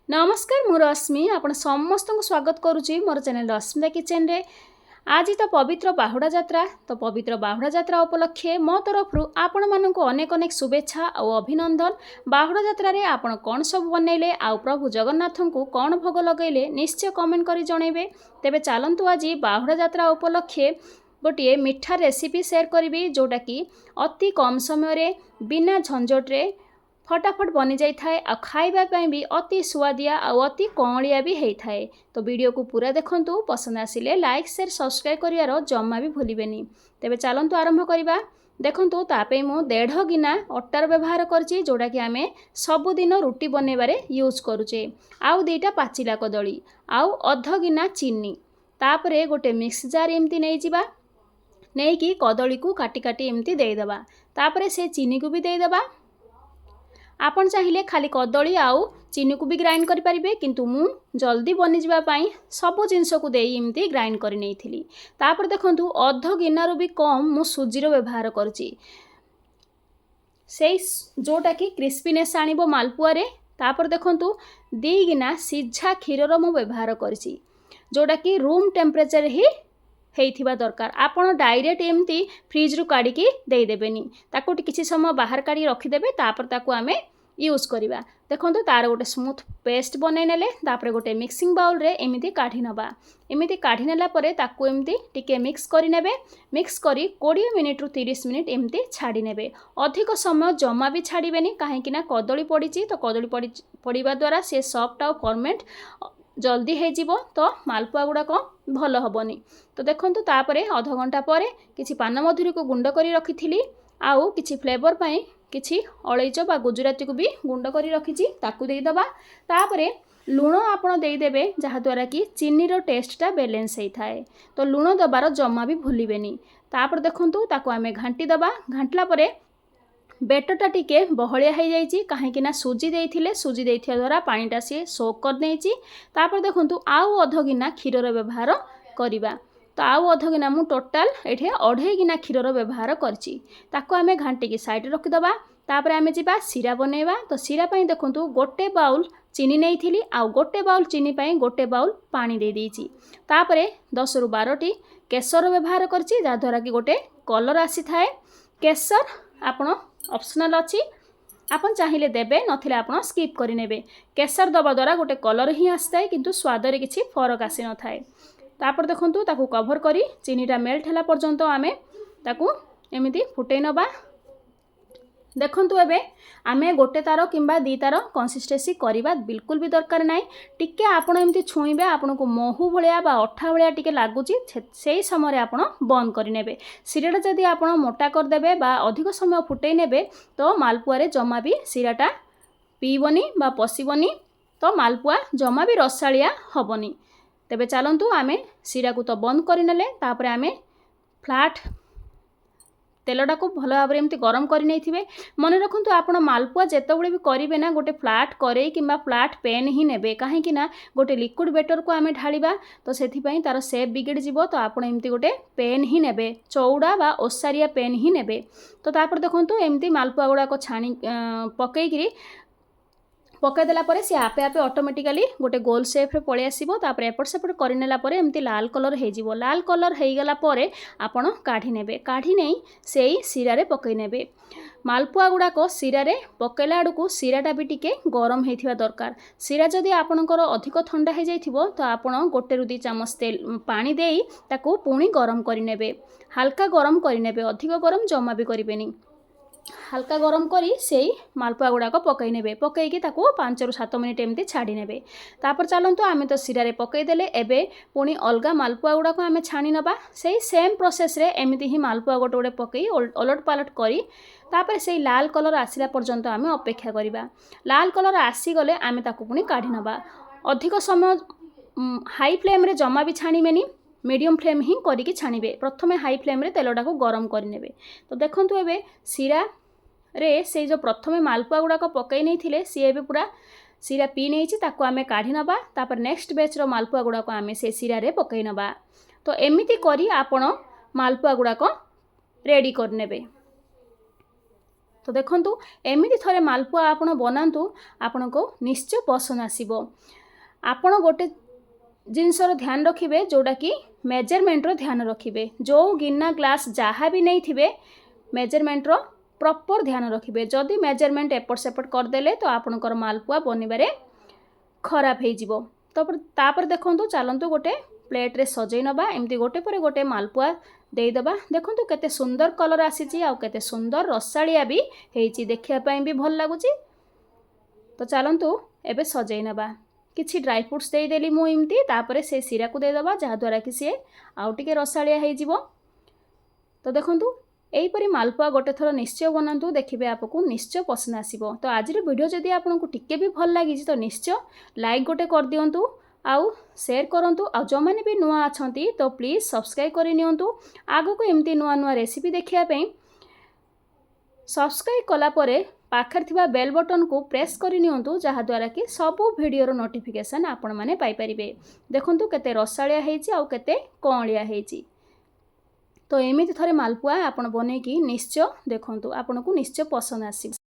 ନମସ୍କାର, ମୁଁ ରଶ୍ମି, ଆପଣ ସମସ୍ତଙ୍କୁ ସ୍ୱାଗତ କରୁଛି ମୋର ଚ୍ୟାନେଲ୍ ରଶ୍ମିତା କିଚେନରେ। ଆଜି ତ ପବିତ୍ର ବାହୁଡ଼ା ଯାତ୍ରା। ତ ପବିତ୍ର ବାହୁଡ଼ା ଯାତ୍ରା ଉପଲକ୍ଷେ ମୋ ତରଫରୁ ଆପଣମାନଙ୍କୁ ଅନେକ ଅନେକ ଶୁଭେଚ୍ଛା ଆଉ ଅଭିନନ୍ଦନ। ବାହୁଡ଼ା ଯାତ୍ରାରେ ଆପଣ କ'ଣ ସବୁ ବନେଇଲେ ଆଉ ପ୍ରଭୁ ଜଗନ୍ନାଥଙ୍କୁ କ'ଣ ଭୋଗ ଲଗାଇଲେ, ନିଶ୍ଚୟ କମେଣ୍ଟ କରି ଜଣାଇବେ। ତେବେ ଚାଲନ୍ତୁ, ଆଜି ବାହୁଡ଼ା ଯାତ୍ରା ଉପଲକ୍ଷେ ଗୋଟିଏ ମିଠା ରେସିପି ସେୟାର କରିବି, ଯେଉଁଟାକି ଅତି କମ୍ ସମୟରେ ବିନା ଝଞ୍ଝଟରେ ଫଟାଫଟ ବନିଯାଇଥାଏ ଆଉ ଖାଇବା ପାଇଁ ବି ଅତି ସୁଆଦିଆ ଆଉ ଅତି କଅଁଳିଆ ବି ହେଇଥାଏ। ତ ଭିଡ଼ିଓକୁ ପୁରା ଦେଖନ୍ତୁ, ପସନ୍ଦ ଆସିଲେ ଲାଇକ୍, ସେୟାର, ସବସ୍କ୍ରାଇବ୍ କରିବାର ଜମା ବି ଭୁଲିବେନି। ତେବେ ଚାଲନ୍ତୁ ଆରମ୍ଭ କରିବା। ଦେଖନ୍ତୁ, ତା ପାଇଁ ମୁଁ 1.5 ଗିନା ଅଟାର ବ୍ୟବହାର କରିଛି, ଯେଉଁଟାକି ଆମେ ସବୁଦିନ ରୁଟି ବନେଇବାରେ ୟୁଜ୍ କରୁଛେ, ଆଉ 2ଟା ପାଚିଲା କଦଳୀ ଆଉ ଅଧ ଗିନା ଚିନି। ତାପରେ ଗୋଟେ ମିକ୍ସ ଜାର୍ ଏମିତି ନେଇଯିବା, ନେଇକି କଦଳୀକୁ କାଟି କାଟି ଏମିତି ଦେଇଦେବା। ତାପରେ ସେ ଚିନିକୁ ବି ଦେଇଦେବା। ଆପଣ ଚାହିଁଲେ ଖାଲି କଦଳୀ ଆଉ ଚିନିକୁ ବି ଗ୍ରାଇଣ୍ଡ କରିପାରିବେ, କିନ୍ତୁ ମୁଁ ଜଲ୍ଦି ବନିଯିବା ପାଇଁ ସବୁ ଜିନିଷକୁ ଦେଇ ଏମିତି ଗ୍ରାଇଣ୍ଡ କରି ନେଇଥିଲି। ତାପରେ ଦେଖନ୍ତୁ, ଅଧ ଗିନାରୁ ବି କମ୍ ମୁଁ ସୁଜିର ବ୍ୟବହାର କରୁଛି, ସେଇ ଯେଉଁଟାକି କ୍ରିସ୍ପିନେସ୍ ଆଣିବ ମାଲପୁଆରେ। ତାପରେ ଦେଖନ୍ତୁ, 2 ଗିନା ସିଝା କ୍ଷୀରର ମୁଁ ବ୍ୟବହାର କରିଛି, ଯେଉଁଟାକି ରୁମ୍ ଟେମ୍ପରେଚର୍ ହିଁ ହେଇଥିବା ଦରକାର। ଆପଣ ଡାଇରେକ୍ଟ ଏମିତି ଫ୍ରିଜ୍ରୁ କାଢ଼ିକି ଦେଇଦେବେନି, ତାକୁ କିଛି ସମୟ ବାହାର କାଢ଼ିକି ରଖିଦେବେ, ତାପରେ ତାକୁ ଆମେ ୟୁଜ୍ କରିବା। ଦେଖନ୍ତୁ, ତାର ଗୋଟେ ସ୍ମୁଥ୍ ପେଷ୍ଟ ବନେଇ ନେଲେ। ତାପରେ ଗୋଟେ ମିକ୍ସିଂ ବାଉଲ୍ରେ ଏମିତି କାଢ଼ି ନେବା। ଏମିତି କାଢ଼ି ନେଲା ପରେ ତାକୁ ଏମିତି ଟିକେ ମିକ୍ସ କରିନେବେ। ମିକ୍ସ କରି 20 ମିନିଟ୍ରୁ 30 ମିନିଟ୍ ଏମିତି ଛାଡ଼ି ନେବେ। ଅଧିକ ସମୟ ଜମା ବି ଛାଡ଼ିବେନି, କାହିଁକି ନା କଦଳୀ ପଡ଼ିଛି। ତ କଦଳୀ ପଡ଼ିବା ଦ୍ୱାରା ସେ ସଫ୍ଟ ଆଉ ଫର୍ମେଣ୍ଟ ଜଲ୍ଦି ହେଇଯିବ, ତ ମାଲପୁଆ ଗୁଡ଼ାକ ଭଲ ହେବନି। ତ ଦେଖନ୍ତୁ, ତାପରେ ଅଧଘଣ୍ଟା ପରେ କିଛି ପାନମଧୁରୀକୁ ଗୁଣ୍ଡ କରି ରଖିଥିଲି ଆଉ କିଛି ଫ୍ଲେଭର ପାଇଁ କିଛି ଅଳେଇଚ ବା ଗୁଜୁରାତିକୁ ବି ଗୁଣ୍ଡ କରି ରଖିଛି, ତାକୁ ଦେଇଦେବା। ତାପରେ ଲୁଣ ଆପଣ ଦେଇଦେବେ, ଯାହାଦ୍ୱାରା କି ଚିନିର ଟେଷ୍ଟଟା ବାଲାନ୍ସ ହେଇଥାଏ। ତ ଲୁଣ ଦେବାର ଜମା ବି ଭୁଲିବେନି। ତାପରେ ଦେଖନ୍ତୁ, ତାକୁ ଆମେ ଘାଣ୍ଟି ଦେବା। ଘାଣ୍ଟିଲା ପରେ ବେଟରଟା ଟିକେ ବହଳିଆ ହେଇଯାଇଛି, କାହିଁକି ନା ସୁଜି ଦେଇଥିଲେ। ସୁଜି ଦେଇଥିବା ଦ୍ୱାରା ପାଣିଟା ସିଏ ସୋକ୍ କରିନେଇଛି। ତାପରେ ଦେଖନ୍ତୁ, ଆଉ ଅଧ ଗିନା କ୍ଷୀରର ବ୍ୟବହାର କରିବା। ତ ଆଉ ଅଧ ଗିନା, ମୁଁ ଟୋଟାଲ୍ ଏଠି ଅଢ଼େଇ ଗିନା କ୍ଷୀରର ବ୍ୟବହାର କରିଛି। ତାକୁ ଆମେ ଘାଣ୍ଟିକି ସାଇଡ଼ରେ ରଖିଦେବା। ତାପରେ ଆମେ ଯିବା ଶିରା ବନେଇବା। ତ ଶିରା ପାଇଁ ଦେଖନ୍ତୁ, ଗୋଟେ ବାଉଲ୍ ଚିନି ନେଇଥିଲି ଆଉ ଗୋଟେ ବାଉଲ୍ ଚିନି ପାଇଁ ଗୋଟେ ବାଉଲ୍ ପାଣି ଦେଇଦେଇଛି। ତାପରେ 10ରୁ 12ଟି କେଶର ବ୍ୟବହାର କରିଛି, ଯାହାଦ୍ୱାରା କି ଗୋଟେ କଲର୍ ଆସିଥାଏ। କେଶର ଆପଣ ଅପସନାଲ୍ ଅଛି, ଆପଣ ଚାହିଁଲେ ଦେବେ, ନଥିଲେ ଆପଣ ସ୍କିପ୍ କରିନେବେ। କେଶର ଦେବା ଦ୍ୱାରା ଗୋଟେ କଲର୍ ହିଁ ଆସିଥାଏ, କିନ୍ତୁ ସ୍ୱାଦରେ କିଛି ଫରକ ଆସିନଥାଏ। ତାପରେ ଦେଖନ୍ତୁ, ତାକୁ କଭର୍ କରି ଚିନିଟା ମେଲ୍ଟ ହେଲା ପର୍ଯ୍ୟନ୍ତ ଆମେ ତାକୁ ଏମିତି ଫୁଟେଇ ନେବା। ଦେଖନ୍ତୁ, ଏବେ ଆମେ ଗୋଟେ ତାର କିମ୍ବା ଦୁଇ ତାର କନସିଷ୍ଟେନ୍ସି କରିବା ବିଲକୁଲ ବି ଦରକାର ନାହିଁ। ଟିକେ ଆପଣ ଏମିତି ଛୁଇଁବେ, ଆପଣଙ୍କୁ ମହୁ ଭଳିଆ ବା ଅଠା ଭଳିଆ ଟିକେ ଲାଗୁଛି, ସେଇ ସମୟରେ ଆପଣ ବନ୍ଦ କରିନେବେ। ଶିରାଟା ଯଦି ଆପଣ ମୋଟା କରିଦେବେ ବା ଅଧିକ ସମୟ ଫୁଟେଇ ନେବେ, ତ ମାଲପୁଆରେ ଜମା ବି ଶିରାଟା ପିଇବନି ବା ପଶିବନି, ତ ମାଲପୁଆ ଜମା ବି ରସାଳିଆ ହେବନି। ତେବେ ଚାଲନ୍ତୁ, ଆମେ ଶିରାକୁ ତ ବନ୍ଦ କରିନେଲେ। ତାପରେ ଆମେ ଫ୍ଲାଟ୍ ତେଲଟାକୁ ଭଲ ଭାବରେ ଏମିତି ଗରମ କରିନେଇଥିବେ। ମନେ ରଖନ୍ତୁ, ଆପଣ ମାଲପୁଆ ଯେତେବେଳେ ବି କରିବେ ନା, ଗୋଟେ ଫ୍ଲାଟ୍ କରେଇ କିମ୍ବା ଫ୍ଲାଟ୍ ପେନ୍ ହିଁ ନେବେ, କାହିଁକି ନା ଗୋଟେ ଲିକ୍ୱିଡ଼ ବେଟରକୁ ଆମେ ଢାଳିବା, ତ ସେଥିପାଇଁ ତା'ର ସେପ୍ ବିଗିଡ଼ି ଯିବ। ତ ଆପଣ ଏମିତି ଗୋଟେ ପେନ୍ ହିଁ ନେବେ, ଚଉଡ଼ା ବା ଓସାରିଆ ପେନ୍ ହିଁ ନେବେ। ତ ତାପରେ ଦେଖନ୍ତୁ, ଏମିତି ମାଲପୁଆ ଗୁଡ଼ାକ ଛାଣି ପକେଇକିରି ପକାଇଦେଲା ପରେ ସେ ଆପେ ଆପେ ଅଟୋମେଟିକାଲି ଗୋଟେ ଗୋଲ ସେପ୍ରେ ପଳେଇ ଆସିବ। ତାପରେ ଏପଟ ସେପଟ କରିନେଲା ପରେ ଏମିତି ଲାଲ କଲର୍ ହେଇଯିବ। ଲାଲ କଲର୍ ହେଇଗଲା ପରେ ଆପଣ କାଢ଼ି ନେବେ। କାଢ଼ି ନେଇ ସେଇ ଶିରାରେ ପକାଇ ନେବେ। ମାଲପୁଆ ଗୁଡ଼ାକ ଶିରାରେ ପକାଇଲା ବେଳକୁ ଶିରାଟା ବି ଟିକେ ଗରମ ହେଇଥିବା ଦରକାର। ଶିରା ଯଦି ଆପଣଙ୍କର ଅଧିକ ଥଣ୍ଡା ହେଇଯାଇଥିବ, ତ ଆପଣ 1ରୁ 2 ଚାମଚ ତେଲ ପାଣି ଦେଇ ତାକୁ ପୁଣି ଗରମ କରିନେବେ। ହାଲକା ଗରମ କରିନେବେ, ଅଧିକ ଗରମ ଜମା ବି କରିବେନି। ହାଲକା ଗରମ କରି ସେଇ ମାଲପୁଆ ଗୁଡ଼ାକ ପକାଇ ନେବେ। ପକାଇକି ତାକୁ 5ରୁ 7 ମିନିଟ୍ ଏମିତି ଛାଡ଼ି ନେବେ। ତାପରେ ଚାଲନ୍ତୁ, ଆମେ ତ ଶିରାରେ ପକାଇଦେଲେ, ଏବେ ପୁଣି ଅଲଗା ମାଲପୁଆ ଗୁଡ଼ାକ ଆମେ ଛାଣି ନେବା। ସେଇ ସେମ୍ ପ୍ରୋସେସ୍ରେ ଏମିତି ହିଁ ମାଲପୁଆ ଗୋଟେ ଗୋଟେ ପକାଇ ଓଲଟ ପାଲଟ କରି ତାପରେ ସେଇ ଲାଲ କଲର୍ ଆସିଲା ପର୍ଯ୍ୟନ୍ତ ଆମେ ଅପେକ୍ଷା କରିବା। ଲାଲ କଲର୍ ଆସିଗଲେ ଆମେ ତାକୁ ପୁଣି କାଢ଼ି ନେବା। ଅଧିକ ସମୟ ହାଇ ଫ୍ଲେମ୍ରେ ଜମା ବି ଛାଣିବେନି, ମିଡ଼ିୟମ୍ ଫ୍ଲେମ୍ ହିଁ କରିକି ଛାଣିବେ। ପ୍ରଥମେ ହାଇ ଫ୍ଲେମ୍ରେ ତେଲଟାକୁ ଗରମ କରିନେବେ। ତ ଦେଖନ୍ତୁ, ଏବେ ଶିରାରେ ସେଇ ଯେଉଁ ପ୍ରଥମେ ମାଲପୁଆ ଗୁଡ଼ାକ ପକାଇ ନେଇଥିଲେ, ସିଏ ଏବେ ପୁରା ଶିରା ପିଇ ନେଇଛି। ତାକୁ ଆମେ କାଢ଼ି ନେବା। ତାପରେ ନେକ୍ସଟ ବ୍ୟାଚ୍ର ମାଲପୁଆ ଗୁଡ଼ାକ ଆମେ ସେ ଶିରାରେ ପକାଇ ନେବା। ତ ଏମିତି କରି ଆପଣ ମାଲପୁଆ ଗୁଡ଼ାକ ରେଡ଼ି କରିନେବେ। ତ ତ ଦେଖନ୍ତୁ, ଏମିତି ଥରେ ମାଲପୁଆ ଆପଣ ବନାନ୍ତୁ, ଆପଣଙ୍କୁ ନିଶ୍ଚୟ ପସନ୍ଦ ଆସିବ। ଆପଣ ଗୋଟେ ଜିନିଷର ଧ୍ୟାନ ରଖିବେ, ଯେଉଁଟାକି ମେଜରମେଣ୍ଟର ଧ୍ୟାନ ରଖିବେ। ଯେଉଁ ଗିନା, ଗ୍ଲାସ୍ ଯାହା ବି ନେଇଥିବେ, ମେଜରମେଣ୍ଟର ପ୍ରପର୍ ଧ୍ୟାନ ରଖିବେ। ଯଦି ମେଜରମେଣ୍ଟ ଏପଟ ସେପଟ କରିଦେଲେ, ତ ଆପଣଙ୍କର ମାଲପୁଆ ବନିବାରେ ଖରାପ ହେଇଯିବ। ତାପରେ ତାପରେ ଦେଖନ୍ତୁ, ଚାଲନ୍ତୁ ଗୋଟେ ପ୍ଲେଟ୍ରେ ସଜେଇ ନେବା। ଏମିତି ଗୋଟେ ପରେ ଗୋଟେ ମାଲପୁଆ ଦେଇଦେବା। ଦେଖନ୍ତୁ, କେତେ ସୁନ୍ଦର କଲର୍ ଆସିଛି ଆଉ କେତେ ସୁନ୍ଦର ରସାଳିଆ ବି ହେଇଛି। ଦେଖିବା ପାଇଁ ବି ଭଲ ଲାଗୁଛି। ତ ଚାଲନ୍ତୁ, ଏବେ ସଜେଇ ନେବା। କିଛି ଡ୍ରାଇ ଫ୍ରୁଟ୍ସ ଦେଇଦେଲି ମୁଁ ଏମିତି। ତାପରେ ସେ ଶିରାକୁ ଦେଇଦେବା, ଯାହାଦ୍ୱାରା କି ସିଏ ଆଉ ଟିକେ ରସାଳିଆ ହେଇଯିବ। ତ ଦେଖନ୍ତୁ, ଏହିପରି ମାଲପୁଆ ଗୋଟେ ଥର ନିଶ୍ଚୟ ବନାନ୍ତୁ, ଦେଖିବେ ଆପଣଙ୍କୁ ନିଶ୍ଚୟ ପସନ୍ଦ ଆସିବ। ତ ଆଜିର ଭିଡ଼ିଓ ଯଦି ଆପଣଙ୍କୁ ଟିକେ ବି ଭଲ ଲାଗିଛି, ତ ନିଶ୍ଚୟ ଲାଇକ୍ ଗୋଟେ କରିଦିଅନ୍ତୁ ଆଉ ସେୟାର କରନ୍ତୁ। ଆଉ ଯେଉଁମାନେ ବି ନୂଆ ଅଛନ୍ତି, ତ ପ୍ଲିଜ୍ ସବସ୍କ୍ରାଇବ୍ କରିନିଅନ୍ତୁ ଆଗକୁ ଏମିତି ନୂଆ ନୂଆ ରେସିପି ଦେଖିବା ପାଇଁ। ସବସ୍କ୍ରାଇବ୍ କଲା ପରେ ପାଖରେ ଥିବା ବେଲ୍ ବଟନ୍କୁ ପ୍ରେସ୍ କରିନିଅନ୍ତୁ, ଯାହାଦ୍ୱାରା କି ସବୁ ଭିଡ଼ିଓର ନୋଟିଫିକେସନ୍ ଆପଣମାନେ ପାଇପାରିବେ। ଦେଖନ୍ତୁ, କେତେ ରସାଳିଆ ହେଇଛି ଆଉ କେତେ କଅଁଳିଆ ହେଇଛି। ତ ଏମିତି ଥରେ ମାଲପୁଆ ଆପଣ ବନେଇକି ନିଶ୍ଚୟ ଦେଖନ୍ତୁ, ଆପଣଙ୍କୁ ନିଶ୍ଚୟ ପସନ୍ଦ ଆସିବ।